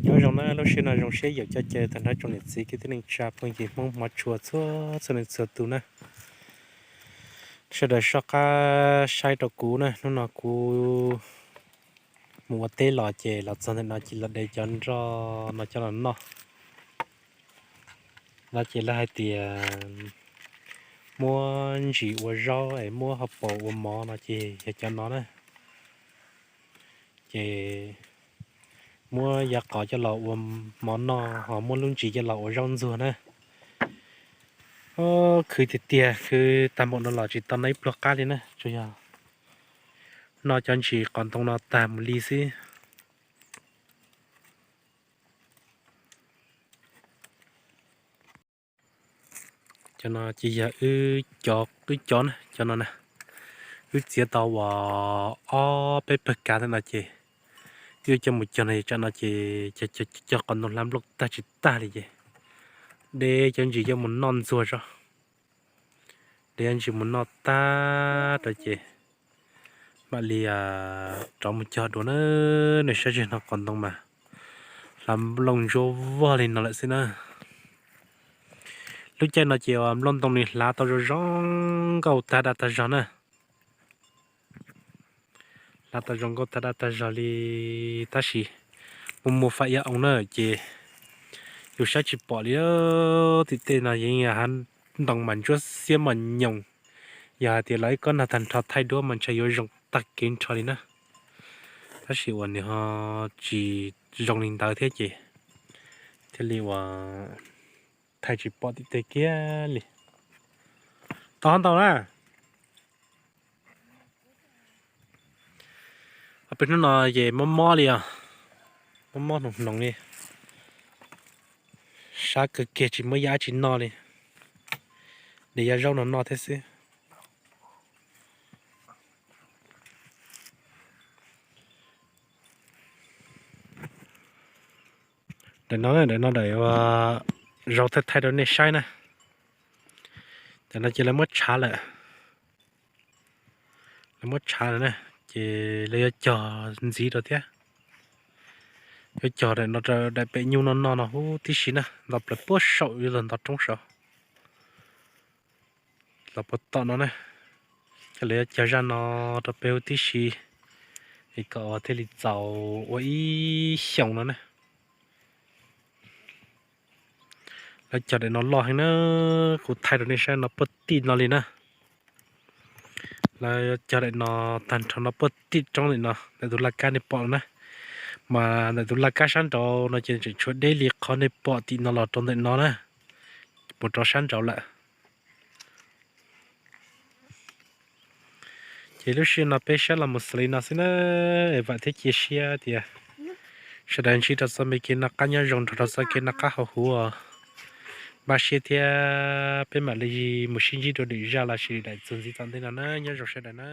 Nyob zoo na, lub sij hawm no zoo siab yaum coj caw tag nrho tsoom niam txiv kwv tij neej tsa phooj ywg Hmoob hmov tshua txhua txhua leej txhua tus na. Sawv daws soj qab saib rau kuv na, hnub no kuv mus ua teb los ces los txog ntawm no ces los de cov nroj no coj los noj. No ces lawv hais tias muab ntsis ua zaub es muab hauv paus ua mov no ces yog cov no na. Ces muab yav qos coj los ua mov noj ho muab lub ntsis coj los ua zaub ntxuag na. Khwv tiag tiag, khwv tag npaum no los tsis tau noj ib pluag qab li na, tsuas yog noj cov ntsis qos ntoo no tag mus li xwb. Cov no ces yog wb cov, wb cov na, cov no na, wb txiav tau uas ob peb pawg kav ntawm no ces wb coj mus cog no, tsam no ces cov qos ntoo hlav nplooj tag tsis tag li ces de cov ntsis coj mus noj ntxuag zog. De cov ntsis mus noj tag rau ces mam li rov mus cog dua na. Nej saib tsis no qos ntoo mas hlav nplooj ntsuab vog li no lawm xwb na. Lub caij no ces nplooj ntoo nws hlav tau zoo zoo nkauj tag daj tag zog na. Hlav tau zoo nkauj tag daj tag zog li, tab sis mus mus fais ia oo na ces yus saib tsis pom li. Tim tej no yeej hav ntoo mas ntsuab xiab mos nyoos, yog hais tias los ib kob nag tag nrho thaij duab mas ntshai yuav zoo tag kev nrho li na. Tab sis uas nws ho tsis zoo li ntawd thiab ces thiaj li uas thaij tsis pom tim tej kiag li. Tau ntau na. Ob peb hnub no ces mob mob li os, mob mob hnoos hnoos li, sab kawg kiag tsis muaj ib yam dab tsi noj li, de yav zaub no noj thiab xwb. Daim no, daim no daim zaus thaij thaij rau nej saib na. Daim no ces lawv muab tshav lawm, lawv muab tshav lawm na, ces lawv yuav cog ntxiv rau thiab. Yuav cog daim no rau daim pem nyuj no noj no huv tib si na, nto plaws puag saum yuav luag nto roob saud los puag tom no na. Ces lawv yuav cog zaj no rau peb huv tib si, es kom uas thiaj li txaus ua ib xyoos no na. Lawv cog daim no loj heev na, kuv thaij rau nej saib no puag tim no li na. Lawv cog daim no tag nrho no puag tim roob ntawm no, ntawm tus laj kab nej pom no na. Mas ntawm tus laj kab sab nraud no ces tseem tshuav deb li qhov nej pom tim no los rau ntawm no na, mus rau sab nraud lawm. Ces lub sij hawm no peb saib los mus xws li no xwb na, es vam thiab cia siab tias sawv daws ntsib rau txoj me kev noj qab nyob zoo nrog rau txoj kev noj qab haus huv os. Npaj siab thiab peb mam li mus sib ntsib dua lwm zaj los sis daim txuas ntxiv tom ntej no na, nyob zoo sawv daws na.